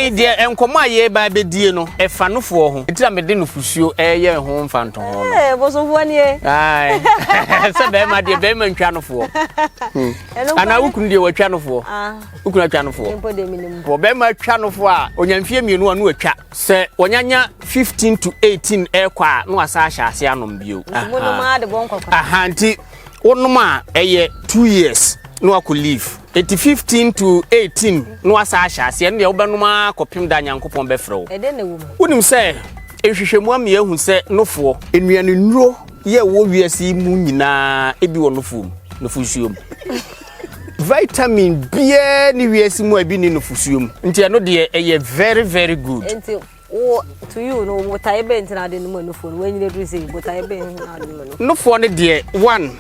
Ae, deɛ nkɔmmɔ a yɛreba abɛdie no, ɛfa nofoɔ ho. Nti na mede nufosuo reyɛ ho mfantoho no. Ee, bosomfoɔ nie. Ae, sɛ bɛrima deɛ, bɛrima ntwa nofoɔ. Hmm. Anaa wo kunu deɛ watwa nofoɔ. Ah. Wo kunu atwa nofoɔ. Mpo deɛ menim. Bɛrima atwa nofoɔ a, ɔnya mfeɛ mmienu a na watwa. Sɛ wɔnyanya 15 to 18 ɛrekɔ a, na wasa ahyɛ ase anom bio. Nti monom ara de bɔ nkɔkora. Aha, nti wonom a ɛyɛ 2 years na wakɔ leave. Nti 15 to 18 na wasa ahyɛ aseɛ, ɛno deɛ wobɛnom ara kɔpem da Nyankopɔn bɛfrɛ wo. Ɛdɛn na ɛwɔ mu? Wonim sɛ nhwehwɛmu ama yɛahu sɛ nofoɔ, nnuanennuro yɛ ɛwɔ wiase yi mu nyinaa ebi wɔ nofoɔ mu, nofosuo mu. Vitamin biara ni wiase mu a ebi ni nufusuo mu. Nti ɛno deɛ ɛyɛ very very good. Nti wo to you no botaeɛ bɛn nti na ade nom nufoɔ no wanyini aduru sei botaeɛ bɛn na ade nom nufoɔ. Nufoɔ no deɛ one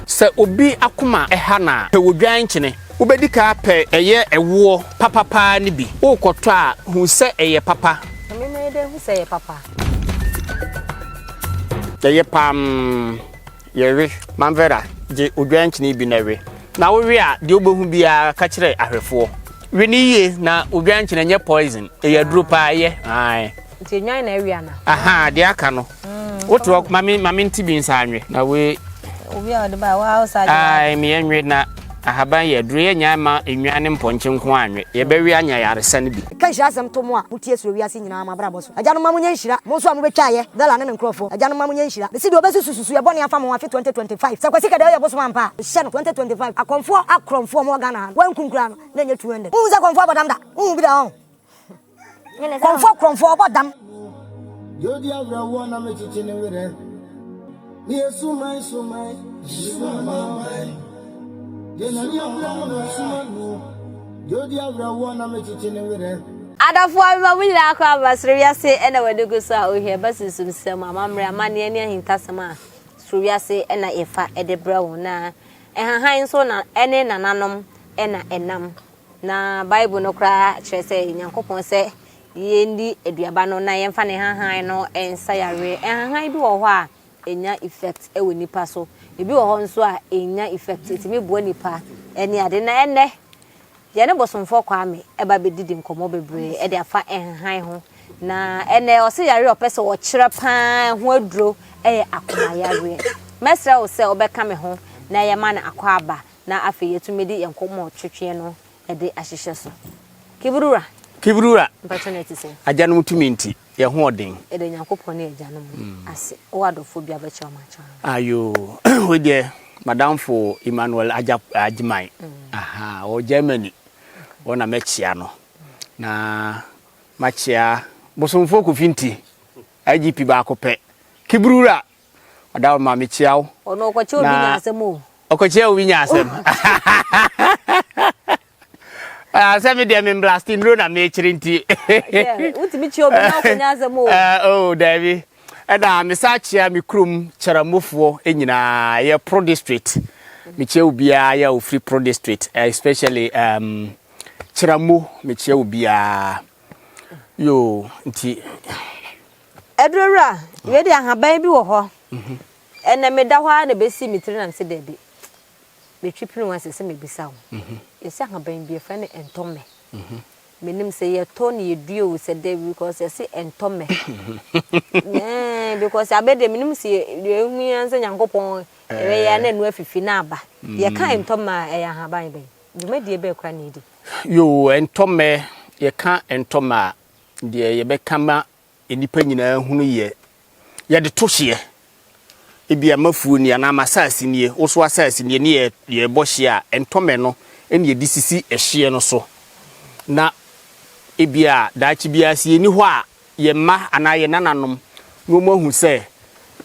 sɛ obi akoma ɛha no a pɛ odwan nkyene wobɛdi ka apɛ ɛyɛ ɛwoɔ papa paa no bi wokɔtɔ a hu sɛ ɛyɛ papa. Na me mɛyɛ dɛn hu sɛ ɛyɛ papa. Ɛyɛ pamm. Yɛwe. Manvera, gye odwan nkyene bi na we. Na wowe a, deɛ wobɛhu biara, ka kyerɛ ahwɛfoɔ. We no yie, na odwan nkyene nyɛ poison. Ɛyɛ aduro paa, ɛyɛ. Ae. Nti enwan na ɛwe ana? Ahaa, deɛ aka no. Wote hɔ, ma me, ma me nte bi nsa nwe. Na we. Obi a ɔde ba, wa wo saa gye. Ae, me yɛnwe na ahaban yɛ aduro. Yɛnnya mma nnwan ne mpɔnkye nko ara nwe. Yɛbɛwe anya ayaresa no bi. Ka nhyira asɛm to mo a motie soro wiase nyinaa mo abrabɔ so. Agyanom mma monyɛ nhyira, mo nso a mobɛtwaeɛ, Bella ne ne nkurɔfoɔ. Agyanom mma monyɛ nhyira. Mese deɛ ɔbɛsusu susu yɛ bɔne afa mo ho afe 2025. Sɛ Kwasi Kadawi yɛ bosom ampa a, mehyɛ no 2025. Akɔmfoɔ akorɔmfoɔ a wɔwɔ Ghana ha no, wɔankum koraa no, na ɛnyɛ 200. Wonhu sɛ kɔmfoɔ abɔ dam da? Wonhu bi da ɔn? Kɔmfoɔ korɔmfoɔ ɔbɔ dam. Deɛ ɔdi awerɛhoɔ na mekyekye ne werɛ. Meyɛ suman suman, suman. Deɛ n'ani abere no na mesoma no. Deɛ ɔdi awerɛhoɔ na mekyekye ne werɛ. Adɔfoɔ mema mo nyinaa akɔ aba soro wiase ɛna w'ani gu so a wohwɛ ɛba sunsumsɛm, amammerɛ, amanneɛ ne ahintasɛm a soro wiase ɛna yɛfa ɛde brɛ wo na nhahan nso na ɛne nananom ɛna ɛnam na Bible no koraa kyerɛ sɛ Nyankopɔn sɛ yɛndi aduaba no na yɛmfa ne nhahan no nsa yareɛ. Nhahan bi wɔ hɔ a ɛnya effect wɔ nipa so, ebi wɔ hɔ nso a ɛnnya effect, ɛtumi boa nipa ne ade. Na ɛnnɛ, yɛne Bosomfoɔ Kwame ɛba bɛdidi nkɔmmɔ bebree de afa nhahan ho. Na ɛnnɛ, ɔse yareɛ a ɔpɛ sɛ ɔkyerɛ paa ho aduro yɛ akoma yareɛ. Mɛsrɛ wo sɛ wobɛka me ho na yɛma no akwaaba na afei yɛatumi de yɛn nkɔmmɔ twetweɛ no de ahyehyɛ so. Kiburura. Kiburura. Mpakyɛ na ɛte sɛn? Agyanom tumi nti, yɛn ho ɔden. Yɛda Nyankopɔn ne agyanom ase. Wowɔ adɔfoɔ bi a wobɛkyɛ wɔn akyɛ wɔn? Ayoo, wei deɛ madamfo Emmanuel Agya Agyeman, aha, ɔwɔ Germany, hɔ na mɛkyea no. Na makyea Bosomfoɔ Kofi Nti, IGP baako pɛ. Kiburura, Ɔdawoma mekyea wo. Ɔno ɔkɔkyea obi nya asɛm o. Ɔkɔkyea obi nya asɛm. Ah, sɛ me deɛ me mblasti nnuro na mekyere nti. Wotumi kyea obi na ɔkɔnya asɛm o. Eh, oh, daabi. Ɛna mesa kyea me kurom kyerɛmofoɔ nyinaa, yɛ Pro District. Mekyea obiara yɛ ofiri Pro District, especially um, Kyerɛmo, mekyea obiara. Yoo, nti. Adurowura, wei deɛ ahaban bi wɔ hɔ. Ɛnɛ meda hɔ ara na ɛbɛsi me tiri na mese dabi. Metwi pini ho ase sɛ mebisa wo. Yɛsi ahaban bi yɛfrɛ no ntɔmmɛ. Menim sɛ yɛtɔ na yɛdua o sɛ dabi because yɛse ntɔmmɛ. Ɛɛ because abɛ deɛ menim sɛ deɛ ɛhu yi ara sɛ Nyankopɔn ɛbɛyɛ a na ɛno afifi na aba. Yɛka ntɔmmɛ a ɛyɛ ahaban bɛn? Dwumadie bɛn koraa na ɛdi? Yoo, ntɔmmɛ, yɛka ntɔmmɛ a, deɛ yɛbɛka ma nnipa nyinaa hunu yɛ, yɛde to hyeɛ. Ebia m'afuo nie anaa m'asase nie, wo nso w'asase nie, ne yɛrebɔ hyeɛ a, ntɔmmɛ no na yɛde sisi ɛhyeɛ no so. Na ebia daakye biara sɛ yɛnni hɔ a, yɛn mma anaa yɛn nananom na wɔahu sɛ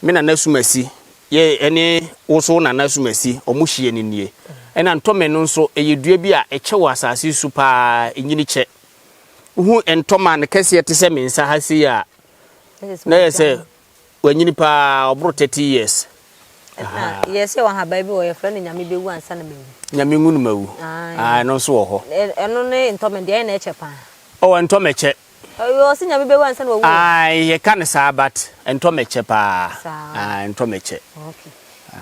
me nana Sumasi yɛ ɛne wo nso wo nana Sumasi wɔn hyeɛ no nie. Ɛna ntɔmmɛ no nso, ɛyɛ dua bi a ɛkyɛ wɔ asase so paa, ɛnyini kyɛ. Wohu ntɔma a ne kɛseɛ te sɛ me nsa ha sei a, na yɛ sɛ wanyini paa, ɔboro 30 years. Na yɛsɛ wɔ ahaban bi wɔ yɛfrɛ no nyame bɛwu ansa na mawu. Nyame nwu no mawu. Ah, ɛno nso wɔ hɔ. Ɛno ne ntɔmɛ deɛ ɛna ɛkyɛ paa. Ɔwɔ ntɔmɛ kyɛ. Ɔsɛ nyame bɛwu ansa na wawu. Ah, yɛka no saa but ntɔmɛ kyɛ paa. Saa. Ah, ntɔmɛ kyɛ. Okay.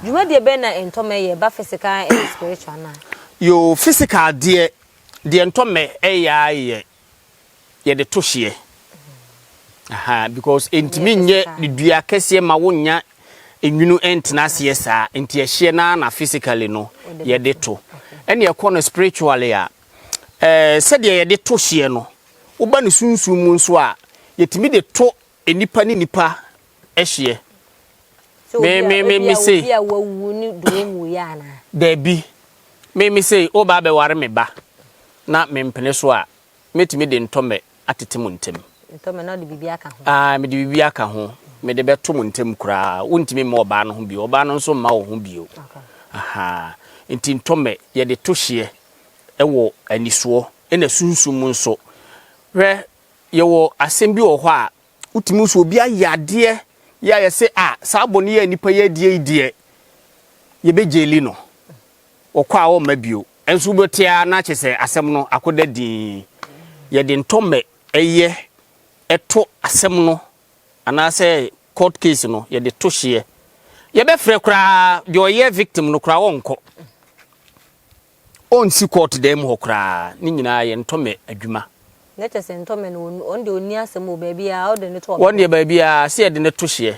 Dwumadie bɛn na ntɔmɛ yɛ ba physical and spiritual na? Yo, physical deɛ. Deɛ ntɔmmɛ ɛyɛ ara yɛ yɛde to hyeɛ. Aha, because ɛntumi nyɛ ne dua kɛseɛ ma wonnya nwunu ntena aseɛ saa. Nti ɛhyeɛ no ara na physically no yɛde to. Ɛne ɛkɔ no spiritually a, ɛɛ sɛdeɛ yɛde to hyeɛ no, woba ne sunsum mu nso a, yɛtumi de to nnipa ne nnipa hyeɛ. Me me me me sei. Obi a wawu ne deɛ ɔnwuiɛ anaa? Dabi. Me me sei, woba abɛware me ba na mempene so a, mɛtumi de ntɔmmɛ atete mo ntam. Ntɔmmɛ na wode biribi aka ho? Ae, mede biribi aka ho. Mede bɛto mo ntam koraa. Wontumi mma ɔbaa no ho bio, ɔbaa no nso mma wo ho bio. Ahaa. Nti ntɔmmɛ, yɛde to hyeɛ wɔ anisoɔ ɛna sunsum mu nso. Hwɛ, yɛwɔ asɛm bi wɔ hɔ a, wotumi hu sɛ obi ayɛ adeɛ yɛ a yɛse ah, saa bɔne yi a nipa yi adie yi deɛ, yɛbɛgyeli no. Ɔkɔ a ɔmma bio. Nso wobɛte ara na kyerɛ sɛ asɛm no akɔda dinn. Yɛde ntɔmmɛ yɛ to asɛm no anaasɛ court case no yɛde to hyeɛ. Yɛbɛfrɛ koraa deɛ ɔyɛ victim no koraa ɔnkɔ. Ɔnsi court dan mu hɔ koraa. Ne nyinaa yɛ ntɔmmɛ adwuma. Na kyerɛ sɛ ntɔmmɛ no ɔno deɛ ɔnni asɛm o, baabiara wode no to ɔbɛkɔ. Wɔn deɛ baabiara sɛ yɛde no to hyeɛ.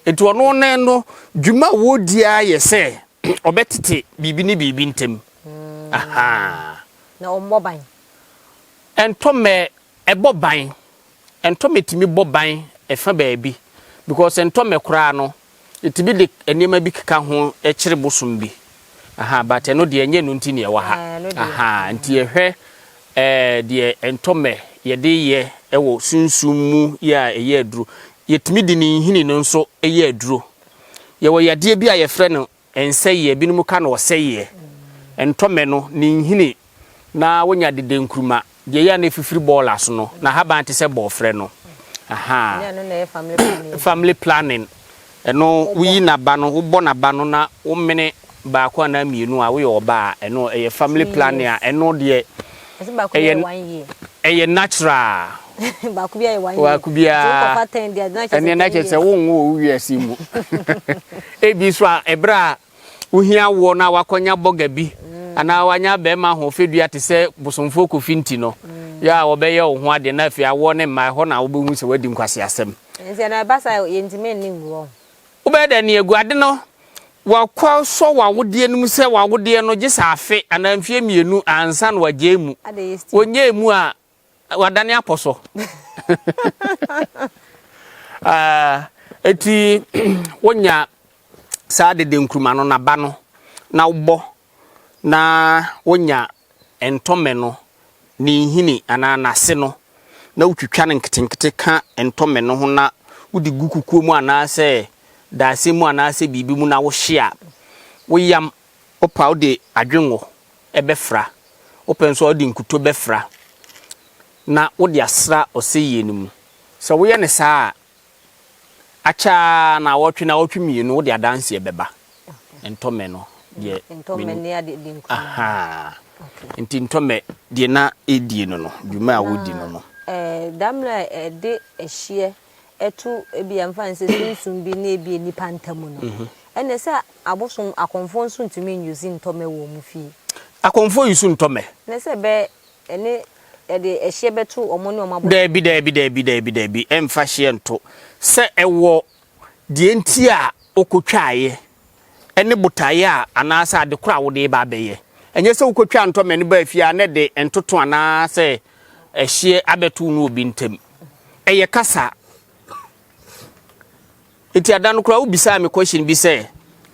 Nti ɔno ne no dwuma a wɔredi ara yɛ sɛ ɔbɛtete biribi ne biribi ntam. Ahaa. Na ɔmmɔ ban. Ntɔmmɛ ɛbɔ ban. Ntɔmmɛ tumi bɔ ban ɛfa baabi because ntɔmmɛ koraa no yɛtumi de nneɛma bi keka ho kyere bosom bi. Ahaa but ɛno deɛ ɛnyɛ ɛno nti na ɛwɔ ha. Ahaa nti yɛhwɛ ɛɛ deɛ ntɔmmɛ yɛde yɛ wɔ sunsum mu yɛ a ɛyɛ aduro. Yɛtumi de ne nhini no nso yɛ aduro. Yɛwɔ yadeɛ bi a yɛfrɛ no nsɛeɛ, binom ka no ɔsɛeɛ. Ntɔmmɛ no, ne nhini na wonya dede nkruma, deɛ ɛyɛ a na ɛfifiri bɔɔla so no, n'ahaban te sɛ bɔɔfrɛ no. Ahaa. Family planning. Ɛno, woyi n'aba no, wobɔ n'aba no na womene baako anaa mmienu a, woyɛ ɔbaa a, ɛno ɛyɛ family planning a, ɛno deɛ ɛyɛ ɛyɛ natural. Baako biara yɛ one year. Baako biara. Ɛnneɛ na kyerɛ sɛ wonwo wɔ wo wiase mu. Ebi nso a ɛberɛ a wohia awoɔ na wakɔnya bɔga bi mm. anaa wanya bɛrima ahoɔfɛdua te sɛ bosomfoɔ kofi nti no mm. yɛ a wɔbɛyɛ wo ho adeɛ na afei awoɔ ne mma ɛhɔ na wobɛhu sɛ woadi nkwaseasɛm. Nti ɛno ɛba saa yɛntumi nni ngu hɔ. Wobɛyɛ dɛn ne agu ade no wakɔ sɔ w'awodeɛ no mu sɛ w'awodeɛ no gye sɛ afe anaa mfeɛ mmienu ansa na wagyae mu. Wɔnyɛɛ mu a wadane apɔ so. Eti wonya saa dede nkruma no n'aba no na wobɔ na wonya ntɔmmɛ no ne nhini anaa n'ase no na wotwitwa no nketenkete ka ntɔmmɛ no ho na wode gu kukuo mu anaasɛ dadesɛn mu anaasɛ biribi mu na wohye a, woyam, wopɛ a wode adwengo bɛfra, wopɛ nso a wode nkuto bɛfra na wode asra ɔsɛyie no mu. Sɛ woyɛ no saa a, Akyɛ ara naawɔtwe naawɔtwe mmienu wode adanseɛ bɛba. Ntɔmmɛ no deɛ. Ntɔmmɛ ne ade di nkɔmmɔ. Ahaa. Nti ntɔmmɛ deɛ na ɛdie no no, dwuma a wɔdi no no. Ɛɛ da mmerɛ a ɛde ɛhyeɛ ɛto ebi a mfa nsɛ sunsum bi ne ebi nnipa ntam no, ɛnna sɛ abosom akɔmfoɔ nso ntumi nyusi ntɔmmɛ wɔ wɔn fie. Akɔmfoɔ yusu ntɔmmɛ. Ne sɛ bɛ Ɛne ɛde ɛhyeɛ bɛto wɔn ne wɔn abosom. Daabi, daabi, daabi, daabi, daabi, ɛmfa hyeɛ nto. Sɛ ɛwɔ deɛ nti a wokɔtwaeɛ ne botaeɛ a anaasɛ ade korɔ a wode reba abɛyɛ. Ɛnyɛ sɛ wokɔtwaa ntɔmmɛ no baa fie a na ɛde ntoto anaasɛ ɛhyeɛ abɛto wo ne obi ntam. Ɛyɛ kasa. Nti ada no koraa wobisaa me question bi sɛ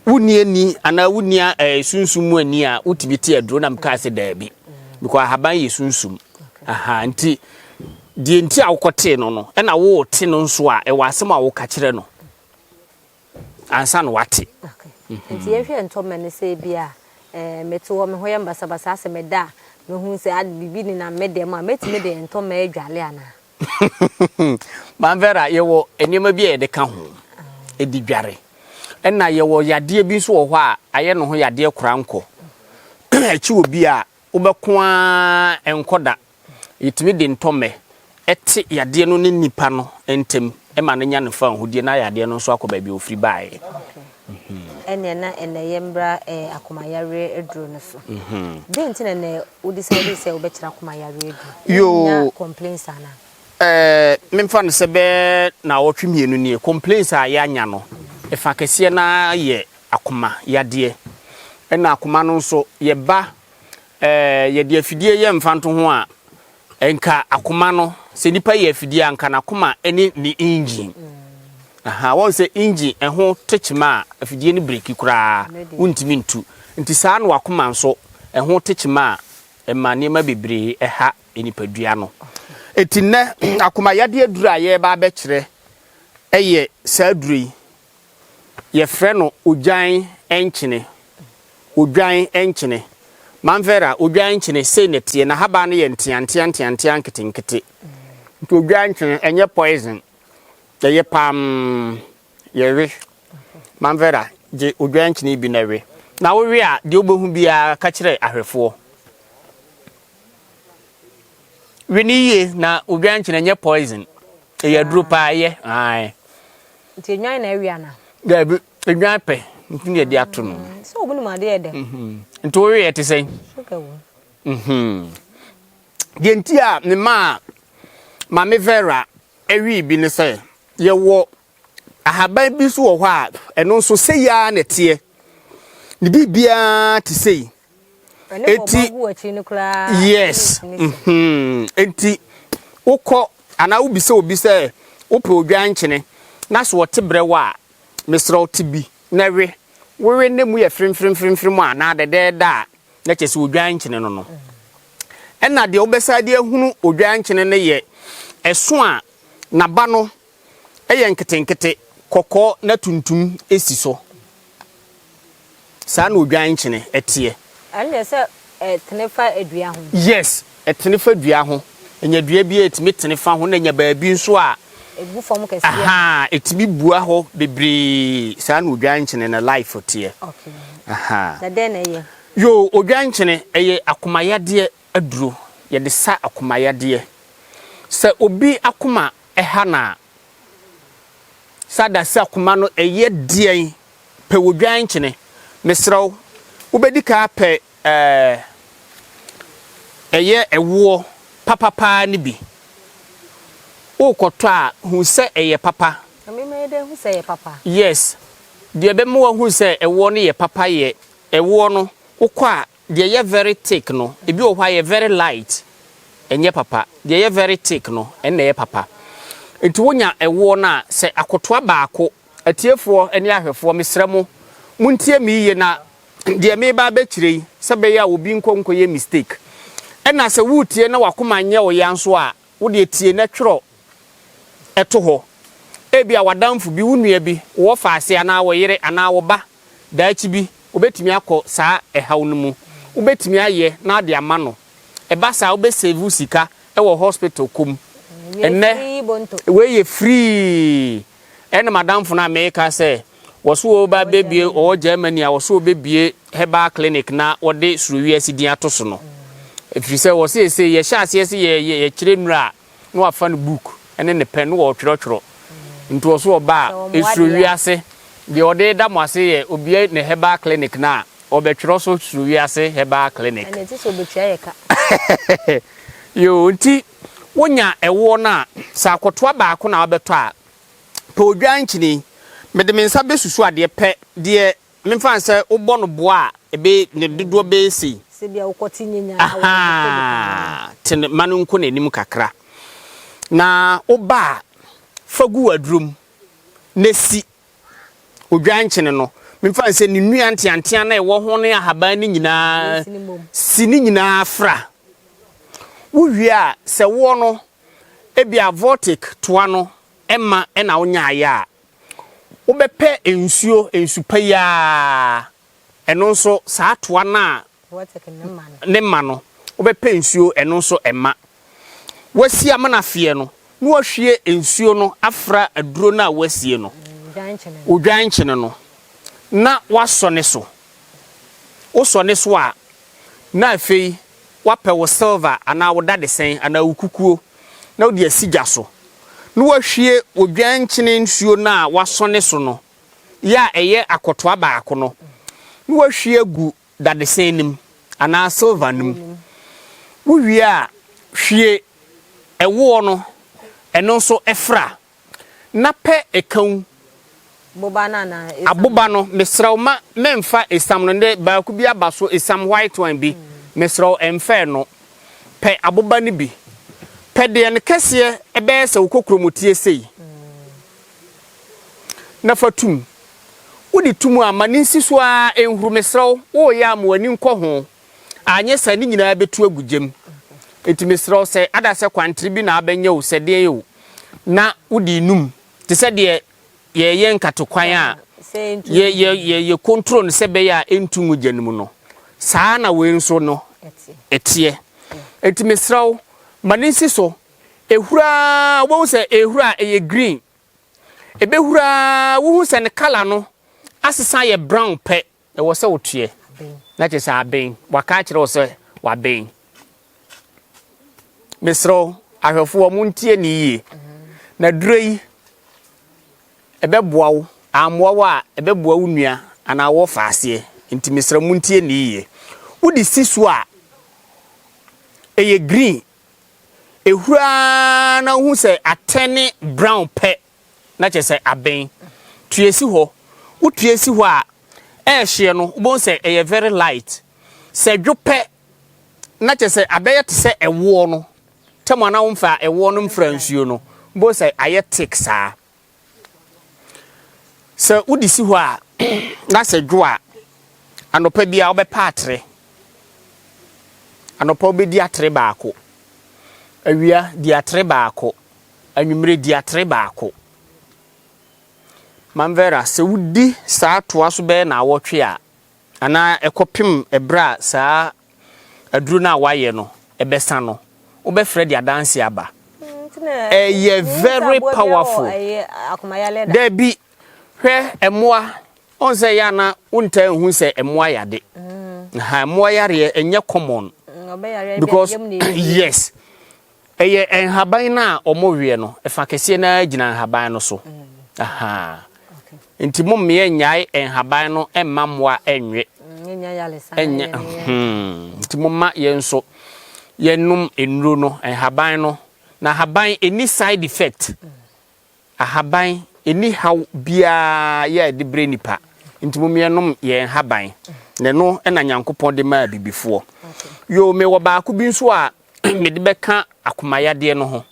wonni ani anaa wonni eh, sunsum mu ani a wotumi te aduro na mekaa sɛ daabi because ahaban yɛ sunsum. Aha, nti deɛ nti a wokɔtee no no ɛna wote no nso a ɛwɔ asɛm a woka kyerɛ no ansa na wate. Nti yɛhwɛ ntɔmɛ no sɛ bi a eh, mete hɔ me ho yɛ mbasabasa asɛ meda a mehu sɛ ade biribi nenam me dɛm a mɛtumi de ntɔmɛ adwale anaa? Maame Vera, yɛwɔ nneɛma bi a yɛde ka ho de dware. Ɛna yɛwɔ yadeɛ bi nso wɔ hɔ a ayɛ ne ho yadeɛ korankɔ. Ɛkyi wɔ bi a wobɛko ara ɛnkɔ da. Yɛtumi de ntɔmmɛ te yadeɛ no ne nipa no ntam ma no nya ne fawohodie na yadeɛ no nso akɔ baabi a ɔfiri baeɛ. Ɛnneɛ na ɛnɛ yɛmbra eh, akoma yareɛ aduro no so. Dɛn nti na ɛnɛ wo decide sɛ wobɛkyerɛ akoma yareɛ aduro? Yoo. Wonya complaints anaa? Eh, memfa no sɛ bɛyɛ naawɔtwe mmienu nie, complaints a yɛanya no, ɛfa kɛseɛ no ara yɛ akoma yadeɛ. Ɛna akoma no nso, yɛba, eh, yɛde afidie yɛ mfantoho a, nka akoma no, sɛ nipa yɛ afidie a, nka n'akoma ne ne engine. Aha, wɔn sɛ engine ɛho tekyema a, afidie no breki koraa, wontumi ntu. Nti saa na wakoma nso, ɛho tekyema a, ɛma nneɛma bebree ɛha nipadua no. Enti nnɛ, akoma yadeɛ aduro a yɛreba abɛkyerɛ yɛ saa aduro yi. Yɛfrɛ no odwan nkyene. Odwan nkyene. Manvera, odwan nkyene, sei na ɛteɛ. N'ahaban no yɛ nteantea nteantea nketenkete. Nti odwan nkyene, ɛnyɛ poison. Ɛyɛ pamm. Yɛwe. Manvera, gye odwan nkyene bi na we. Na wowe a, deɛ wobɛhu biara, ka kyerɛ ahwɛfoɔ. We no yie na odwan nkyene ɛnyɛ poison. Ɛyɛ aduro paa ɛyɛ. Ae. Nti enwan na ɛwe ana? Daabi, enwan pɛ nti na yɛde ato no. Mm, sɛ obi nim adeɛ dɛ. Mhm. Nti wowe yɛ te sɛn? Sugar wɔ. Mhm. Deɛ nti a me maa Maame Vera ɛwee bi ne sɛ yɛwɔ ahaban bi nso wɔ hɔ a ɛno nso sei ara na ɛteɛ. Ne biribiara te sei. Eti yes mhm enti wokɔ anaa wobisa obi sɛ wopɛ odwan nkyene na so ɔte brɛ wo a mesrɛ wo te bi na we wowe na mu yɛ fremfremfremfrem a anaa dɛdɛɛdɛ a na kyerɛ sɛ odwan nkyene no no ɛna deɛ wobɛsa de ahunu odwan nkyene no yɛ ɛso a n'aba no yɛ nketenkete kɔkɔɔ na tuntum si so. Saa na odwan nkyene teɛ. Ɛno deɛ sɛ ɛtene fa dua ho. Yes, ɛtene fa dua ho. Ɛnya dua bi a ɛtumi tene fa ho na ɛnya baabi nso a. Ɛgu fam kɛseɛ. Ahaa, ɛtumi bua hɔ bebree. Saa na odwan nkyene no life teɛ. Okay. Ahaa. Na dɛn na ɛyɛ? Yoo, odwan nkyene ɛyɛ akomayadeɛ aduro. Yɛde sa akomayadeɛ. Sɛ obi akoma ɛha no a, saa da sɛ akoma no ɛyɛ deɛn pɛ wodwan nkyene. Mesrɛ wo, wobɛdi kan apɛ ɛɛ ɛyɛ ɛwoɔ papa paa no bi. Worekɔtɔ a, hu sɛ ɛyɛ papa. Na me mɛyɛ dɛn ahu sɛ ɛyɛ papa? Yes, deɛ ɛbɛma woahu sɛ ɛwoɔ no yɛ papa yɛ ɛwoɔ no, wokɔ a Deɛ ɛyɛ very thick no, ebi wɔ hɔ a ɛyɛ very light, ɛnyɛ papa. Deɛ ɛyɛ very thick no, ɛno na ɛyɛ papa. Nti wonya ɛwoɔ no a, sɛ akotoa baako, atiefoɔ ne ahwɛfoɔ, mesrɛ mo, montie me yie na deɛ mereba abɛkyerɛ yi, sɛ ɛbɛyɛ a obi nkɔ nkɔyɛ mistake. Ɛna sɛ woretie na w'akoma nyɛ wo ya nso a, wo deɛ tie na twerɛ to hɔ. Ebia w'adamfo bi, wo nua bi, wo wɔfaase anaa wo yere anaa wo ba Daakye bi, obetumi akɔ saa ɛhaw no mu. Wobetumi ayɛ na ade ama no. Ɛba saa a, wobɛ save wo sika wɔ hospital kɔ mu. Ɛnnɛ, wei yɛ free. Ɛna m'adamfo no a meka sɛ wɔso wɔba abɛbue, ɔwɔ Germany a wɔso wɔbɛbue herbal clinic na wɔde soro wiase din ato so no. Ɛfiri sɛ wɔ seesei yɛhyɛ aseɛ sɛ yɛkyerɛ nnuro a, na wafa no book ne ne pɛn na ɔretwerɛtwerɛ nti ɔso ɔba a ɛsuro wiase deɛ ɔde da mo ase yɛ obia ne herbal clinic no a ɔbɛtwerɛ so suro wiase herbal clinic. Ɛna ɛte sɛ ɔbɛtua yɛ ka. Yoo nti wonya ɛwoɔ no a sɛ akɔtoa baako na wabɛtɔ a pɛ odwan nkyene mede me nsa bɛsusu adeɛ pɛ deɛ Memfa no sɛ wobɔ no boa a, ebe, ne dodoɔ bɛyɛ sei. Sɛ bia wokɔte nyanya a, wɔde bɛkɔ nipa no anim. Ahaa, te no, ma no nkɔ n'anim kakra. Na woba a, fa gu w'aduro mu na si odwan nkyene no. Memfa no sɛ ne nnua nteantea no a ɛwɔ ho ne ahaban no nyinaa, si ne nyinaa fra. Wowie a, sɛ woɔ no, ebia vortic toa no ma na wonyaeɛ a, Wobɛpɛ nsuo, nsu pa yi ara, ɛno nso saa toa no a ne ma no, wobɛpɛ nsuo, ɛno nso ɛma. Woasi amena feɛ no, na woahwie nsuo no afra aduro no a woasie no, odwan nkyene no, na woasɔ ne so. Wosɔ ne so a, na afei woapɛ wo silver anaa wo dadesɛn anaa wo kukuo na wode asi gya so, na woahwie odwan nkyene nsuo no a woasɔne so no yɛ a ɛyɛ akɔtoa baako no, na woahwie agu dadesɛn no mu anaa silver no mu. Wowie a, hwie ɛwoɔ no, ɛno nso fra, na pɛ ɛkau. Boba no anaa esiam? Aboba no, mesrɛ wo ma mɛmfa esiam no, ndɛ baako bi aba so, esiam white one bi, mesrɛ wo ɛmfa ɛno. Pɛ aboba no bi. Pɛ deɛ ne kɛseɛ bɛyɛ sɛ wo kokuromoti sei, na fa to mu. Wode to mu a, ma no nsi so ara nhuru, mesrɛ wo, woreyɛ a ma w'ani nkɔ ho, anyɛ saa ne nyinaa bɛtu agu gya mu. Enti mesrɛ wo sɛ, ada sɛ kwantere bi na abɛnyɛ o, sɛ deɛn o, na wode renum te sɛ deɛ yɛreyɛ nkatekwan a yɛ yɛ yɛ yɛ control no sɛ ɛbɛyɛ a ɛntu ngu gya no mu no, saa na wei nso no ɛteɛ. Enti mesrɛ wo, ma no nsi so. Ɛhuru ara, wobɛhu sɛ ɛhuru a ɛyɛ green. Ɛbɛhuru ara, wohu sɛ ne colour no asesa ayɛ brown pɛ, ɛwɔ sɛ woteɛ. Na kyerɛ sɛ aben. Waka akyerɛ wo sɛ waben. Mesrɛ wo, ahwɛfoɔ montie ne yie. Na duro yi, ɛbɛboa wo, ammoa wo a, ɛbɛboa wo nua anaa wo ɔfaaseɛ. Nti mesrɛ montie ne yie. Wode si so a, ɛyɛ green. Ɛhuru ara na wohu sɛ atɛne brown pɛ, na kyerɛ sɛ aben. Tue si hɔ. Wotue si hɔ a, ɛrehyeɛ no, wobɛhu sɛ ɛyɛ very light. Sɛ dwo pɛ, na kyerɛ sɛ abɛyɛ te sɛ ɛwoɔ no, tɛm a na womfa ɛwoɔ no mfra nsuo no, wobɛhu sɛ ayɛ thick saa. Sɛ wode si hɔ a, na sɛ dwo a, anɔpa biara wobɛpa atere. Anɔpa wobɛdi atere baako. Awia di atere baako. Anwummere di atere baako. Manvera, sɛ wodi saa toa so bɛyɛ naawɔtwe a, anaa ɛkɔpem ɛberɛ a saa aduro no a woayɛ no ɛbɛsa no, wobɛfrɛ de adanseɛ aba. Ɛyɛ very powerful. Dabi, hwɛ mmoa, ɔn sɛ ɛyɛ ana wontaa nhu sɛ mmoa yade. Ha mmoa yareɛ ɛnyɛ common. Because yes, Ɛyɛ nhaban no a wɔweɛ no, ɛfa kɛseɛ no ara gyina nhaban no so. Ahaa. Nti mo mmeɛ nnyae nhaban no mma mmoa nnwe. Ɛnyɛ hmm. Nti momma yɛn nso yɛnnom nnuro no, nhaban no. Na haban ɛnni side effect. Ahaban, ɛnni haw biara yɛ a ɛde brɛ nipa, nti mom yɛnom yɛn haban, na ɛno na Nyankopɔn de maa abibifoɔ. Yoo, mewɔ baako bi nso a mede bɛka akomayadeɛ no ho.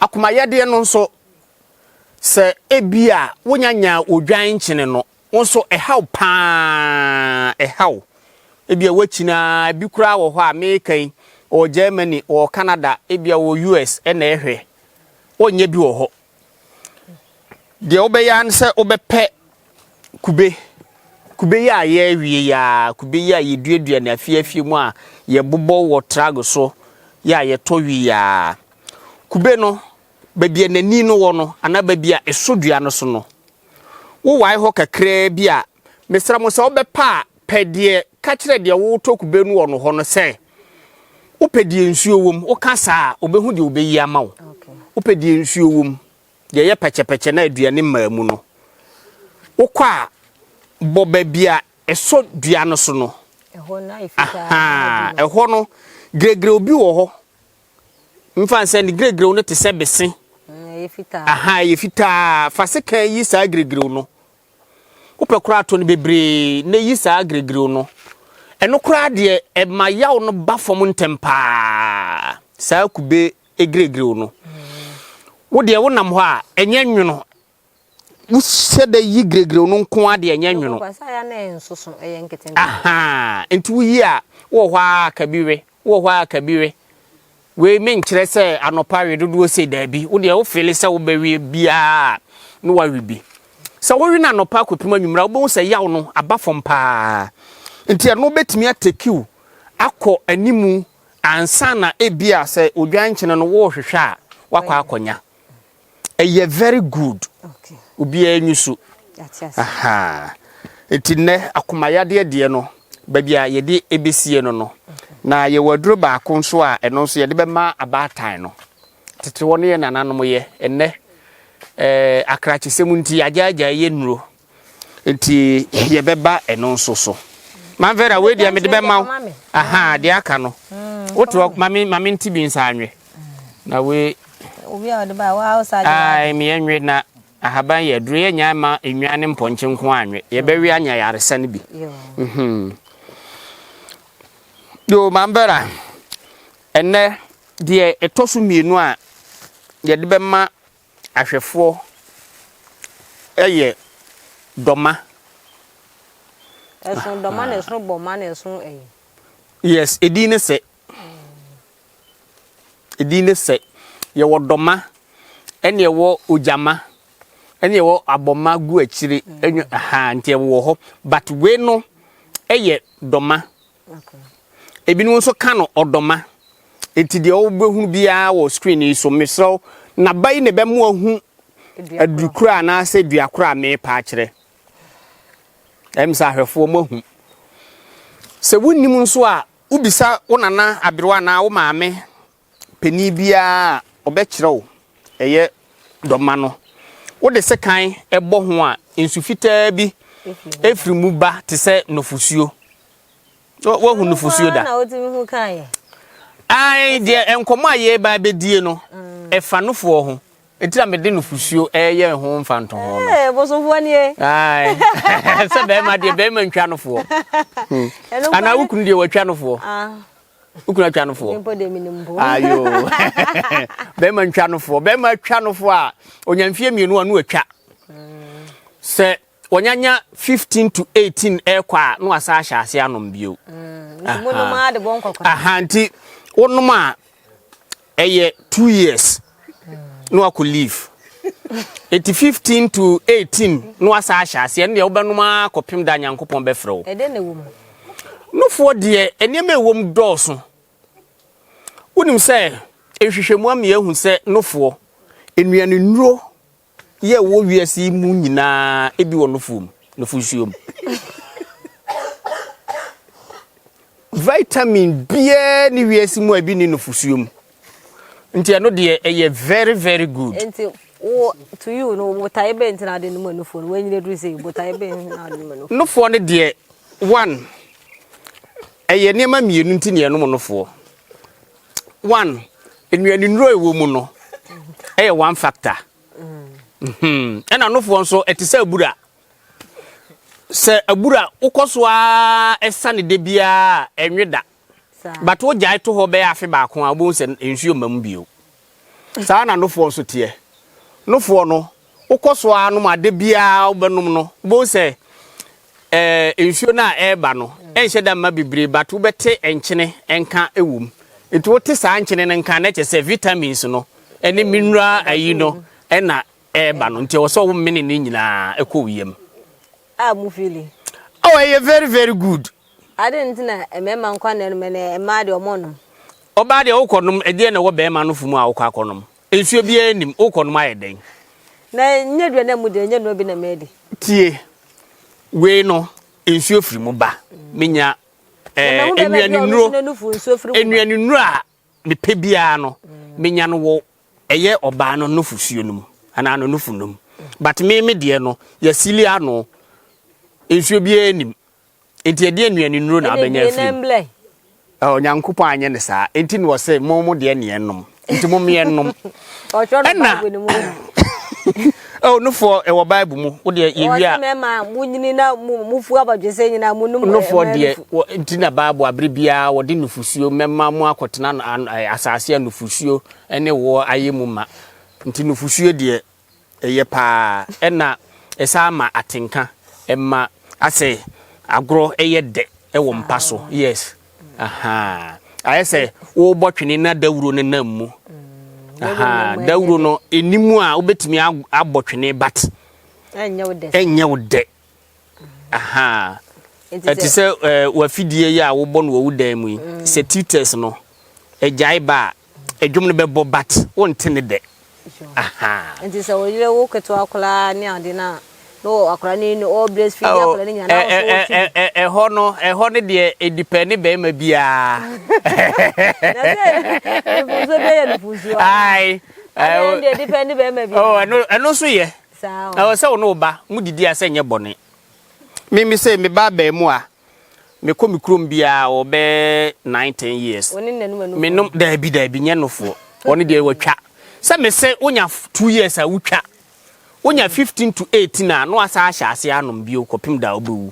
Akomayadeɛ no nso, sɛ ebia wonya nyaa odwan nkyene no, wo nso ɛhaw paa, ɛhaw. Ebia woakyini ara, ebi koraa wɔ hɔ a meka yi, ɔwɔ Germany, ɔwɔ Canada, ebia ɔwɔ US na ɛhwɛ. Wonyɛ bi wɔ hɔ. Deɛ wobɛyɛ ara ne sɛ wobɛpɛ kube, kube yi a yɛawie yi ara, kube yi a yɛduadua no afie afie mu a yɛbobɔ wɔ trag so yɛ a yɛtɔ wi yi ara. Kube no, baabi a n'ani no wɔ no anaa baabi a ɛsɔ dua no so no, wowae hɔ kakraa bi a, mesrɛ mo sɛ wobɛpɛ a, pɛ deɛ, ka kyerɛ deɛ woretɔ kube no wɔ no hɔ no sɛ, Wopɛ deɛ nsuo wom, woka saa a, ɔbɛhu deɛ ɔbɛyi ama wo. Wopɛ deɛ nsuo wom, deɛ ɛyɛ pɛkyɛpɛkyɛ na aduane mmaa mu no. Wokɔ a, bɔ baabi a ɛsɔ dua no so no. Ahaa, ɛhɔ no, gregrew bi wɔ hɔ. Mfa nsɛ ne gregrew no te sɛ bese. Ahaa, ɛyɛ fitaa. Fa sekan yi saa gregrew no. Wopɛ koraa tɔ no bebree na yi saa giregireo no. Ɛno koraa deɛ ɛma yaw no ba fam ntɛm paa. Saa kube giregireo no. Wo deɛ wonam hɔ a ɛnyɛ nwono. Wohyɛ da yi giregireo no nko ara deɛ ɛnyɛ nwono. Ahaa, nti woyi a wowɔ hɔ ara ka bi we, wowɔ hɔ ara ka bi we. Wei menkyerɛ sɛ anɔpa we dodoɔ sei, daabi, wo deɛ wo feele sɛ wobɛwe biara a na wawe bi. Sɛ wowe no anɔpa kɔpem anwummerɛ a wobɛhu sɛ yaw no aba fam paa. Nti ɛno bɛtumi atake wo akɔ animu ansa na ebia sɛ odwan nkyene no worehwehwɛ a woakɔ akɔnya. Ɛyɛ very good. Obiara nyi so. Ahaa. Nti nnɛ akomayadeɛ deɛ no, baabi a yɛde ɛbɛsie no no, na yɛwɔ aduro baako nso a ɛno nso yɛde bɛma abaatan no. Tete hɔ no yɛ nananom yɛ, ɛnnɛ Eh, akrakyesɛm nti yɛagyaagyaa yɛ nnuro. Nti yɛbɛba ɛno nso so. Manvera, wei deɛ mede bɛma wo. Aha, deɛ aka no. Wote hɔ, ma me, ma me nte bi nsa anwe. Na wei. Obi a ɔde ba, wa wo sa Ai, me yɛnwe na ahaban yɛ aduro. Yɛnya ma nnwa ne mpɔnkye nko anwe. Yɛbɛwe anya yaresa no bi. Mhm. Yo, Manvera, ɛnɛ deɛ ɛtɔ so mmienu a yɛde bɛma ahwɛfoɔ yɛ dɔma. Ɛsono dɔma na ɛsono bɔma na ɛsono ɛyi. Yes, edin ne sɛ. Edin ne sɛ. Yɛwɔ dɔma, ɛne ɛwɔ ogyama, ɛne ɛwɔ abɔma gu akyire. Ɛne aha nti ɛwɔ hɔ. But wei no ɛyɛ dɔma. Ebinom nso ka no ɔdɔma. Enti deɛ wobɛhunu biara wɔ screen yi so, mesrɛ wo, naba yi na ɛbɛma wahu adurukoro anaasɛ duakoro a merepa akyerɛ. Ɛm sɛ ahwɛfoɔ moahu. Sɛ wonnim nso a, wobisa wo nana aberewa anaa wo maame panin biara a, ɔbɛkyerɛ wo ɛyɛ dɔma no. Wode sekan bɔ ho a, nsu fitaa bi firi mu ba te sɛ nufosuo. Woahu nufosuo da? Ae, deɛ nkɔmmɔ a yɛreba abɛdie no, ɛfa nufoɔ ho. Nti na mede nufosuo ɛyɛ ho mfantoho no. Ee, bosofoɔ nie. Ae, sɛ bɛrima deɛ bɛrima ntwa nofoɔ. Anaa wo kunu deɛ watwa nofoɔ. Ah. Wo kunu atwa nofoɔ. Mpo deɛ menim mpo. Ayo. Bɛrima ntwa nofoɔ. Bɛrima atwa nofoɔ a, ɔnya mfeɛ mmienu a no atwa. Sɛ wɔnyanya 15 to 18 ɛrekɔ a na wasa ahyɛ ase anom bio. Mm, monom ara de bɔ nkɔkora. Aha nti wonom a ɛyɛ 2 years na wakɔ leave. Nti 15 to 18 na wasa ahyɛ ase ɛno deɛ wobɛnom ara kɔpem da Nyankopɔn bɛfrɛ wo. Ɛdɛn na ɛwɔ mu? Nofoɔ deɛ nneɛma ɛwɔ mu dɔɔso. Wonim sɛ nhwehwɛmu ama yɛahu sɛ nofoɔ nnuanennuro yɛ wɔ wiase yi mu nyinaa ebi wɔ nufoɔ mu, nufosuo mu. Vitamin biara ni wiase mu a ebi ni nufosuo mu. Nti ɛno deɛ ɛyɛ very very good. Nti wo to you no botaeɛ bɛn nti na ade no mu nufoɔ no wanyini aduru sɛ botaeɛ bɛn na ade no mu nufoɔ. Nufoɔ no deɛ one ɛyɛ nneɛma mmienu nti na yɛnom nufoɔ. One, nnuanennuro a ɛwɔ mu no ɛyɛ one factor. Mhm. Ɛna nofoɔ nso ɛte sɛ abura. Sɛ abura wokɔ so ara ɛsa ne da biara ɛnwe da. But wogyae to hɔ bɛyɛ afe baako a wobɛhu sɛ nsuo mma mu bio. Saa na nofoɔ nso teɛ. Nofoɔ no Wokɔ so ara nom a, da biara wobɛnom no, wobɛhu sɛ eh, nsuo no a ɛreba no, ɛnhyɛ da mma bebree, but wobɛte nkyene nka wɔ mu. Nti wote saa nkyene no nka na kyerɛ sɛ vitamins no ne mineral ayi no ɛna ɛreba no. Nti ɛwɔ sɛ womene ne nyinaa ɛkɔ wo yam. A mo feeling. Oh, ɛyɛ very very good. Ade nti na mmarima nkwa na ɛnom ɛnɛ mmaa deɛ ɔmo nom. Ɔbaa deɛ wokɔ nom, ɛdeɛ na ɛwɔ bɛrima no fo mu a wokɔ akɔ nom. Nsuo biara nnim, wokɔ nom ayɛ dɛn? Na nyɛ aduane a mudi, ɛnyɛ noa bi na madi. Tie, wei no, nsuo firi mu ba. Menya eh, nnuanennuro, nnuanennuro a mepɛ biara no, menya no wɔ ɛyɛ ɔbaa no nufusuo no mu, anaa no nufu no mu. But me me deɛ no, yɛasili ano, nsuo biara nnim. Enti ɛdeɛ nnuane nnuro na abɛnya afiri mu? Onyankopɔn anyɛ ne saa. Enti na ɔsɛ mo mo deɛ neɛ nom. Nti mo meɛ nom. Ɛna Oh, nufoɔ ɛwɔ Bible mu. Wo deɛ yɛwie a. Mɛma mo nyini na mo fu abadwesɛ nyinaa mo num. Nufoɔ deɛ nti na Bible abere biara wɔde nufusuo mɛma mo akɔtena asase a nufusuo ne woɔ ayɛ mu ma. Nti nufusuo deɛ Ɛyɛ paa ɛna ɛsan ma atenka ɛma asɛ agorɔ ɛyɛ dɛ ɛwɔ mpa so yes ahaa ayɛ sɛ wobɔ twene na dawuro no nam mu ahaa dawuro no ɛni mu a wobɛtumi abɔ twene but ɛnyɛ wo dɛ ahaa ɛte sɛ wafidie yi a wobɔ no wɔ wo dan mu yi sɛ tutors no ɛgyae ba a Dwom no bɛbɔ but wonte ne dɛ ahaa. Nti sɛ wo yere wo ketewa koraa ne ade no a na akwadaa no ni ɔ breastfeed akwadaa no nyinaa na wo so wo twi. Ɛhɔ no ɛhɔ no deɛ edipɛ ne bɛrima biara. Na sɛ nufusuo bi yɛ nufusuo. Ae. Ɛno deɛ nipa ne bɛrima bi. Oh, ɛno ɛno nso yɛ. Ɛwɔ sɛ wo ne wo ba mo didi a sɛ nyɛ bɔne. Me me sɛ me ba abɛn mu a mekɔ me kurom biara ɔbɛ 9 10 years. Me nom daabi daabi nyɛ nofoɔ. Ɔno deɛ watwa. Sɛ me sɛ wonya 2 years a wotwa. Wonya 15 to 18 a na wasa ahyɛ ase anom bio kɔpem da wobɛwu.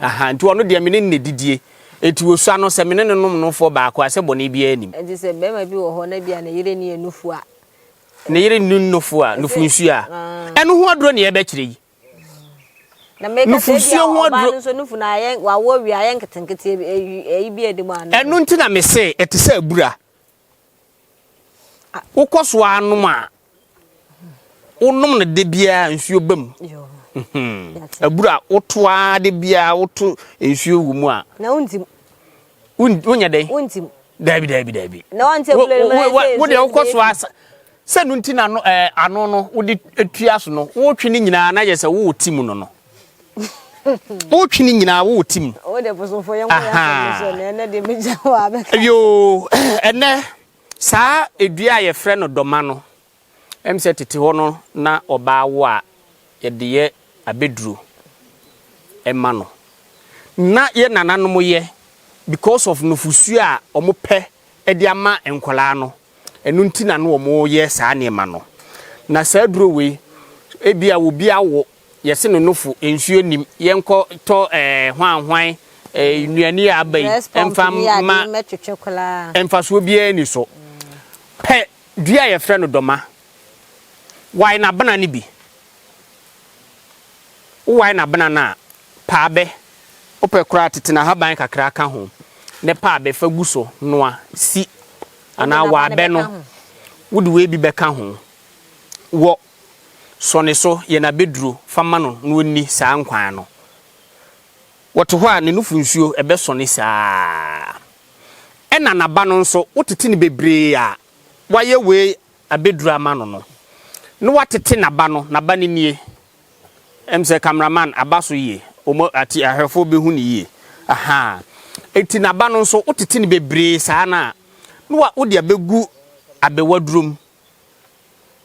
Aha nti ɔno deɛ me ne no na didie. Enti osua no sɛ me ne no nom nofoɔ baako a sɛ bɔne biara nnim. Enti sɛ barima bi wɔ hɔ na ebia ne yere nni nufu a. Ne yere nni nufu a, nufu nsuo a, ɛno ho aduro na yɛbɛkyerɛ yi. Na meka sɛ ebia Nufusuo ho ɔbaa aduro. no nso nufu no ayɛ wawo awie ayɛ nketenkete eyi bi adi mu ano. Ɛno nti na mese ɛte sɛ abura. Wokɔ so ara nom a, wonom no da biara nsuo ba mu. Abura woto ara da biara woto nsuo wɔ mu a. Na wontim. Wonyɛ dɛn? Wontim. Daabi daabi daabi. Na wɔnte abura no mu na ɛsɛ Wo deɛ wokɔ so ara sɛ no nti na ano ɛɛ ano no wode tua so no wotwe ne nyinaa na yɛ sɛ wowɔ mu no no. Wotwe ne nyinaa wowɔ mu. Wo de bosomfo yɛn kɔ yɛ asɛm so na ɛnɛ deɛ megya wɔ abɛka. Yoo ɛnɛ saa edua a yɛfrɛ no dɔma no ɛm sɛ tete hɔ no na ɔbaa wo a yɛde yɛ abɛduro ɛma no. Na yɛ nananom yɛ because of nufusuo a wɔpɛ de ama nkwadaa no ɛno nti na na wɔyɛ saa nneɛma no. Na saa aduro wei ebia obi awo yɛse no nofo nsuo nim yɛnkɔ tɔ ɛɛ hwanhwan ɛɛ nnuane a aba yi ɛmfa ma mfasoɔ biara ni so. Pɛ dua a yɛfrɛ no dɔma wae n'abena no bi. Wowae n'abena no a, pa abɛ. Wopɛ koraa tete n'ahaban kakra ka ho na pa abɛ fa gu so noa si anaa wɔ abɛ no wode wei bi bɛka ho wɔ sɔ ne so yɛ no abɛduro fa ma no na ɔnni saa nkwan no. Wɔte hɔ a ne nufu nsuo ɛbɛsɔne saa. Ɛna n'aba no nso wotete no bebree a wayɛ wei abɛduro ama no no na watete n'aba no, n'aba no nie. Ɛm sɛ cameraman aba so yie, wɔn ate ahwɛfoɔ bɛhu no yie. Ahaa. Enti n'aba no nso wotete no bebree saa no a na wa wode abɛgu abɛwaduro mu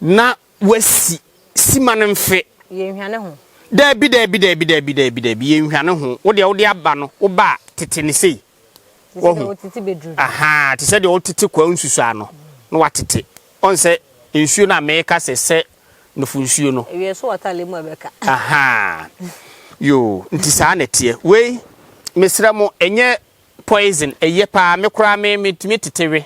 na wasi sima no mfe. Yɛnhwane ho. Daabi daabi daabi daabi daabi daabi yɛnhwane ho. Wo deɛ wode aba no woba a tete no sei. Te sɛ deɛ Wahu? wotete bɛduru no. Ahaa te sɛ deɛ wotete kwawu nsusuaa no na watete. Ɔn sɛ nsuo no a meka sɛ sɛ nofo nsuo no. Ewie so wɔ tale mu a ɛbɛka. Ahaa yoo nti saa na ɛteɛ. Wei mesrɛ mo ɛnyɛ poison ɛyɛ paa me koraa me metumi tete we.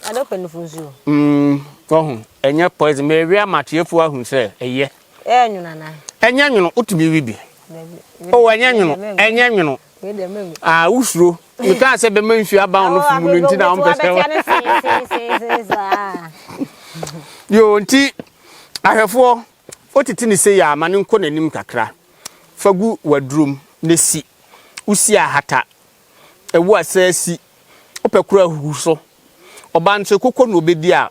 Ade pɛ nofo nsuo. Mm wahu ɛnyɛ poison mewe ama atiefoɔ ahu sɛ ɛyɛ. Ɛyɛ nwono anaa? Ɛnyɛ nwono wotumi we bi. Oh ɛnyɛ nwono ɛnyɛ nwono. Ah wosuro mekaa sɛ bɛma nsuo aba wo nofo mu no nti na wompɛ sɛ yo nti ahwɛfoɔ wotete ne sei a ma no nkɔ n'anim kakra fa gu w'adurom na si wosi ahata ɛwo a sɛ si wopɛ koro ahuhu so ɔba nso koko na obɛdi a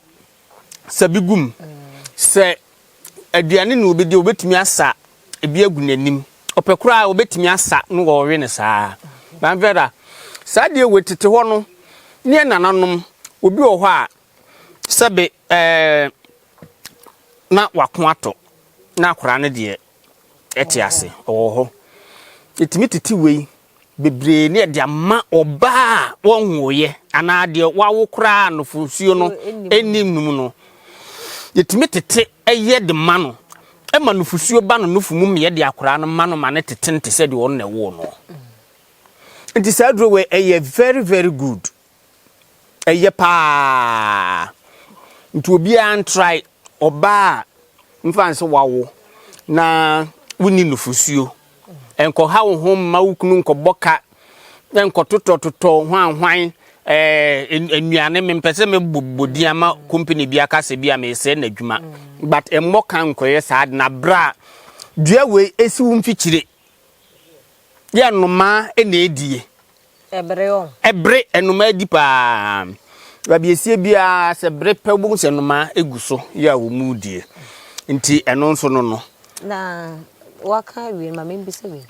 sɛ bi gum sɛ aduane na obɛdi a obɛtumi asa ebi agu n'anim ɔpɛ koraa obɛtumi asa no wɔwe no saa manfɛda saa deɛ wɔ tete hɔ no ne nananom obi wɔ hɔ a sɛbe ɛɛ na wako atɔ na akwaraa no deɛ ɛte ase ɔwɔ hɔ ɛtumi tete wei bebree ne ɛde ama ɔbaa a wɔnwoeɛ anaa deɛ wawo koraa nofosuo no ɛnim no mu no yɛtumi tete ɛyɛ de ma no ɛma nufusuo ba no nufu mu mmeɛ de akwaraa no ma no ma ne tete no te sɛ deɛ ɔno na ɛwoo no nti saa duro wei ɛyɛ very very good ɛyɛ paa nti obiara ntrae ɔbaa a mfa nsɛ wawo na wonni nufusuo nkɔha wo ho mma wo kunu nkɔbɔ ka nkɔtotɔtotɔ hwanhwan ɛɛ nnuane mempɛ sɛ mebobɔ din ama company bi aka sɛ bi a mesɛe n'adwuma but mmɔ ka nkɔyɛ saa de na berɛ a dua wei esi wo mfikyire yɛ nnomaa na edie Ɛbere o. Ɛbere nnomaa di paa. Baabi esie biara sɛ bere pɛ wobɛhu sɛ nnomaa egu so yɛ a wɔn mu die. Nti ɛno nso no no. Na waka awie no ma membisa wei.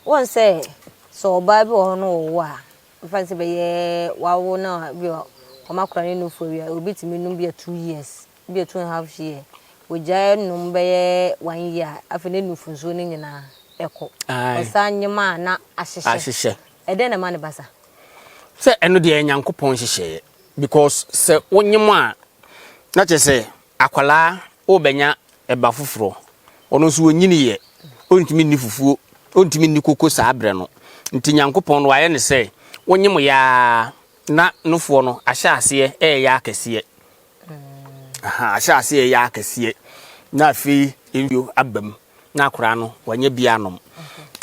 Wɔn sɛ sɛ ɔbaa bi wɔ hɔ no wɔwo a mfa sɛ bɛyɛ wawo na bi a wɔn akora ne nufu awie a obi tumi num bi a 2 years. Ebia 2½ year, wɔgyae nom bɛyɛ one year a, afei ne nufu nsuo no nyinaa ɛkɔ. Ɔsan nyem a na ahyehyɛ. Ahyehyɛ. Ɛdɛn na ɛma no ba saa? Sɛ ɛno deɛ ɛyɛ Nyankopɔn nhyehyɛeɛ because sɛ wonyem a na kyerɛ sɛ akwadaa worebɛnya ɛba foforɔ, ɔno nso ɔnyiniiɛ, ɔntumi nni fufuo, ɔntumi nni koko saa berɛ no. Nti Nyankopɔn no wayɛ no sɛ wonyem yɛ ara na nofoɔ no ahyɛ aseɛ ɛreyɛ akɛseɛ. Aha, ahyɛ aseɛ ɛreyɛ akɛseɛ na afei nsuo aba mu na akwadaa no wanya bi anom.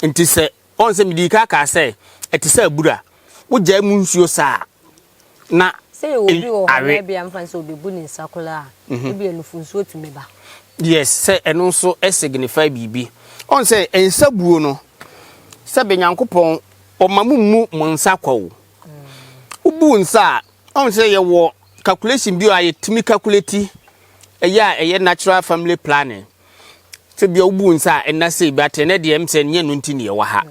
Nti sɛ Ɔn sɛ midii kan kaa sɛ ɛte sɛ abura, wogyae mu nsuo saa a, na Sɛ yɛwɔ obi wɔ hɔ na awe. ebia mfa no sɛ obebu ne nsa koraa a, ebia nufunsuo tumi ba. Yes, sɛ ɛno nso signify biribi. Ɔn sɛ nsa buo no, sɛbe Nyankopɔn ɔma mo mmu mo nsa kwa o. Wobu nsa a, ɔn sɛ yɛwɔ calculation bi a yɛtumi calculate ɛyɛ a ɛyɛ natural family planning. Sɛ bia wobu nsa a ɛna sei but ɛnɛ deɛ ɛm sɛ nyɛ no nti ne yɛwɔ ha.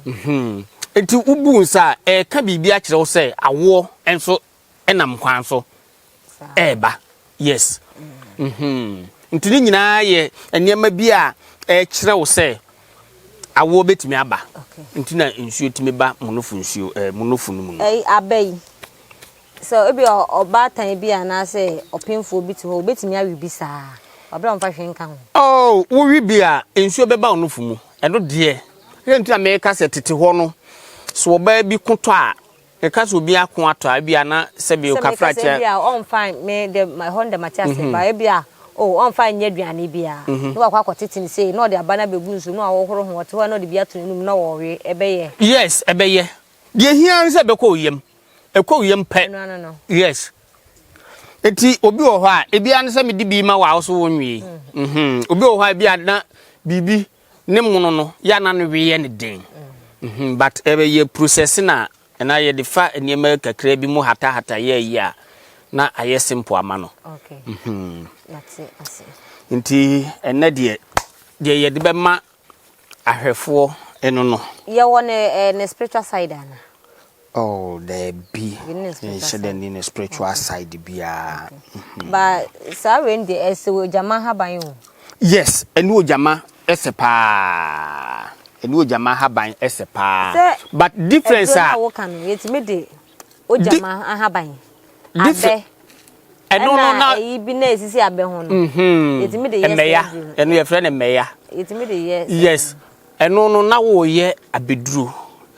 Mhm. Nti wobu nsa a ɛka biribi akyerɛ wo sɛ awoɔ nso ɛnam kwan so ɛɛba. Yes. Mhm. Nti ne nyinaa yɛ nneɛma bi a ɛkyerɛ wo sɛ awoɔ bɛtumi aba. Nti na nsuo tumi ba monofo nsuo ɛɛ monofo no mu no. Ɛyi aba yi Sɛ ebia ɔbaatan bi anaasɛ ɔpemfoɔ bi te hɔ a, ɔbɛtumi awe bi saa wɔ berɛ a ɔmfa hwee nka ho? Oh, wowe bi a, nsuo bɛba wo nufu mu. Ɛno deɛ, deɛ nti na meka sɛ tete hɔ no, sɛ ɔbaa bi ko tɔ a, meka sɛ obi ako atɔ a, ebia na sɛbe Sɛ meka sɛ okafrakyɛ. ebia ɔmfa me deɛ, ɛhɔ no deɛ mate aseɛ, but ebia oh, ɔmfa nyɛ aduane biara, na wakɔ akɔtete no sei, na ɔde aba no abɛgu nsuo mu, na wahohoro ho, ɔte hɔ a na ɔde bi ato n'anum na ɔrewe, ɛbɛyɛ? Yes, ɛbɛyɛ. Deɛ ɛhia ara ne sɛ ɛbɛkɔ wo yam. Ɛkɔ wo yam pɛ. Ɛno ano no. Yes. Eti obi wɔ hɔ a, ebi ara ne sɛ mede bi ma wo a wo so wonwee. Mhm. Obi wɔ hɔ a ebi a na biribi ne mono no yɛ a na ne we yɛ ne den. Mhm. But ɛyɛ process na ɛna yɛde fa nneɛma kakra bi mu hatahata yɛ ayi a na ayɛ simple ama no. Okay. Mhm. Yɛate ase. Nti ɛnɛ deɛ deɛ yɛde bɛma ahwɛfoɔ no no. Yɛwɔ ne eh, ne spiritual side ana? Oh, daabi. Yɛnni ne spiritual Nhyɛ da side. nni ne spiritual side biara. Ba saa wei no deɛ ɛsɛ ogyama haban o. Yes, ɛne ogyama ɛsɛ paa. Ɛne ogyama haban ɛsɛ paa. Sɛ But difference aduro no a a woka no yɛtumi de ogyama ahaban, Differ- abɛ, ɛno no ɛna na ɛyi bi na esisi abɛ ho no. Yɛtumi de yɛ Mmɛya. saa aduro no. Ɛno yɛfrɛ no mmɛya. Yɛtumi de yɛ saa Yes. Ɛno no na woreyɛ abɛduro,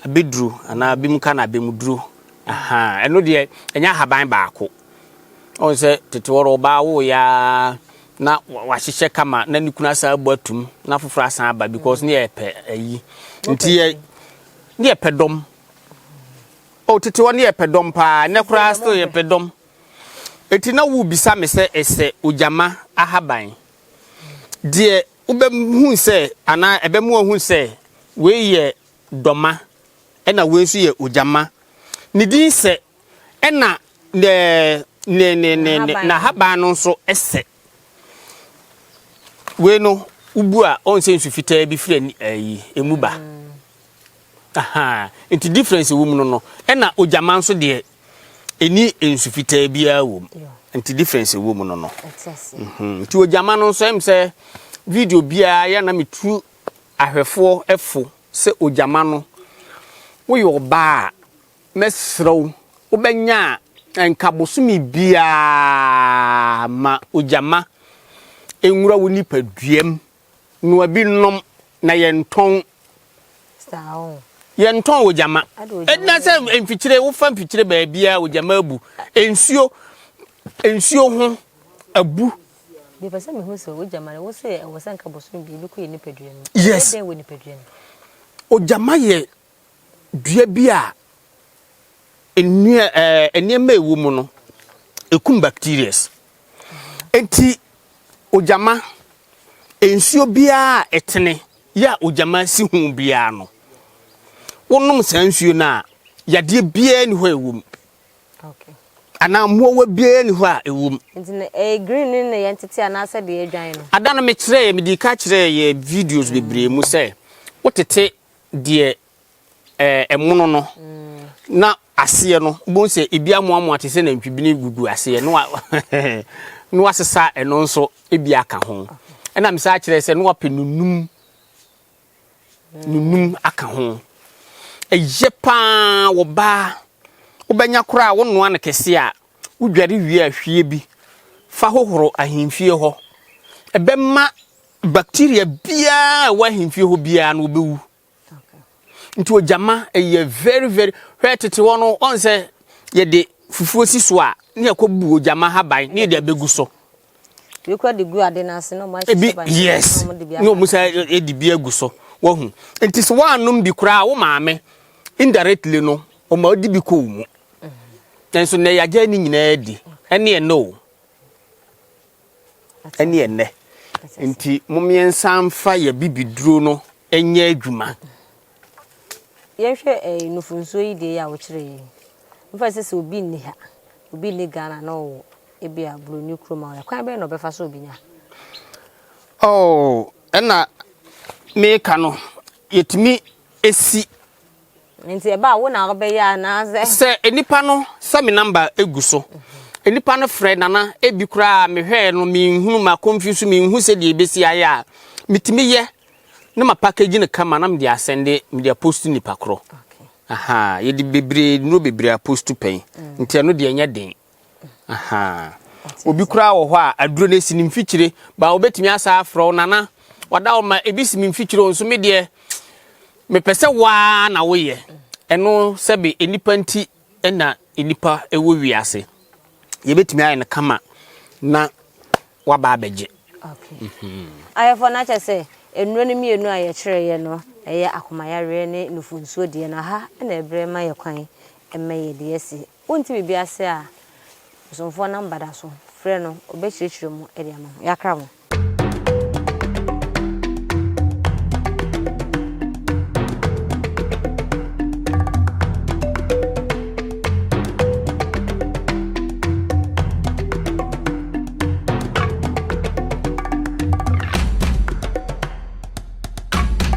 abɛduro anaa binom ka no abɛmuduro. Ahaa, ɛno deɛ ɛnyɛ ahaban baako. Wohu sɛ tete hɔ no ɔbaa woyɛ ara na wahyehyɛ kama na ne kunu asan abɔ atum na foforɔ asan aba because ne yɛpɛ ayi. Nti yɛ ne yɛpɛ dɔm. Oh, tete hɔ ne yɛpɛ dɔm paa, nnɛ koraa still yɛpɛ dɔm. Eti na wobisa me sɛ ɛsɛ ogyama ahaban. Deɛ wobɛhu sɛ anaa ɛbɛma wahu sɛ wei yɛ dɔma ɛna wei nso yɛ ogyama. Ne din sɛ ɛna ne ne ne ne ne n'ahaban no nso sɛ. Wei no wobu a ɔn sɛ nsu fitaa bi firi ani ɛyi emu ba. Ahaa nti difference wɔ mu no no ɛna ogyama nso deɛ ɛni nsu fitaa biara wɔ mu nti difference wɔ mu no no mhm. nti ogyama no nso ɛm sɛ video biara yɛ na metu ahwɛfoɔ ɛfo sɛ ogyama no woyɛ ɔbaa a mɛsrɛ wo wobɛnya a nka bosome biara ma ogyama nwura wo nipaduam Noa bi nom na yɛntɔn. Yɛntɔn ogyama. Ɛna sɛ mfikyire wofa mfikyire baabiara ogyama abu. Nsuo nsuo ho abu. Mepɛ sɛ mehu sɛ ogyama no wo sɛ ɛwɔ sɛ nka bosom bi ebi kɔ yɛ nipadua no. Yes. Ɛdɛn wɔ nipadua no? Ogyama yɛ dua bi a nnua ɛɛ nneɛma a ɛwɔ mu no ekum bacterias. Enti ogyama Nsuo biara a ɛtene yɛ a ogyama si ho biara no, wonom saa nsuo no a, yadeɛ biara nni hɔ a ɛwɔ mu. Anaa mmoawa biara nni hɔ a ɛwɔ mu. Nti no ɛyɛ green no na yɛntete anaasɛ deɛ yɛdwan no? Ada no mekyerɛɛ, medii ka kyerɛɛ yɛ videos bebree mu sɛ, wotete deɛ ɛmono no. Na aseɛ no, wobɛhu sɛ ebi amoamoa te sɛ nantwibini gugu aseɛ na wa na wasesa ɛno nso ebi aka ho. Ɛna mesan kyerɛ sɛ na wapɛ nunum nunum aka ho. Ɛyɛ paa wɔ baa wobɛnya koraa wonoa no kɛse a wodware wie a hwie bi fa hohoro ahemfie hɔ. Ɛbɛma bacteria biara a ɛwɔ ahemfie hɔ biara no wɔbɛwu. Nti ogyama ɛyɛ very very hwɛ tete hɔ no ɔn sɛ yɛde fufuo si so a ne yɛkɔ bu ogyama haban ne yɛde abɛgu so. Ebi kora de gu ade no ase na ɔmo ahyehyɛ ban yes ne ɔmo sɛ ɛde bi agu so wahu nti sɛ woanom bi koraa wo maame indirectly no ɔma ɔde bi kɔ wo mu nanso nnɛ yɛagya ne nyinaa di ɛne ɛnɛ o ɛne ɛnnɛ. Nti momyɛnsan mfa yɛ bibiduro no nyɛ adwuma. Yɛnhwɛ ɛɛ nufunsuo yi deɛ yi a wokyerɛ yi. Mfa sɛ sɛ obi nni ha, obi nni Ghana na ɔwɔ ebi a Buroni kurom a, kwan bɛn na ɔbɛfa so obenya? Oh, ɛna meka no, yɛtumi si Nti ɛba a wo na wobɛyɛ anaasɛ? Sɛ nnipa no sɛ me number gu so, nnipa no frɛ Nana ebi koraa mehwɛɛ no menhunu ma confuse menhu sɛdeɛ ɛbɛsi ayɛ a, metumi yɛ na ma package no kama na mede asɛnde mede apost nipa korɔ. Aha, yɛde bebree nnuro bebree apost pɛn nti ɛno deɛ ɛnyɛ den. Ahaa. Obi koraa wɔ hɔ a aduro no esi ne mfikyire ba obetumi asa afrɛ wo nana wada wo ma ebi si me mfikyire o nso me deɛ mepɛ sɛ waa na woyɛ ɛno sɛbe nnipa nti na nnipa ɛwɔ wiase yɛbɛtumi ayɛ no kama na waba abɛgye. Okay. Ahwɛfoɔ no akyɛ sɛ nnuro no mmienu a yɛkyerɛeɛ no ɛyɛ akomayareɛ ne nufunsuo deɛ no ha na ɛberɛ ma yɛ kwan ma yɛde asi Wonte biribi ase a, ɔsomfoɔ number da so, frɛ no, ɔbɛkyerɛkyerɛ mu de ama mo. Yɛakra mo.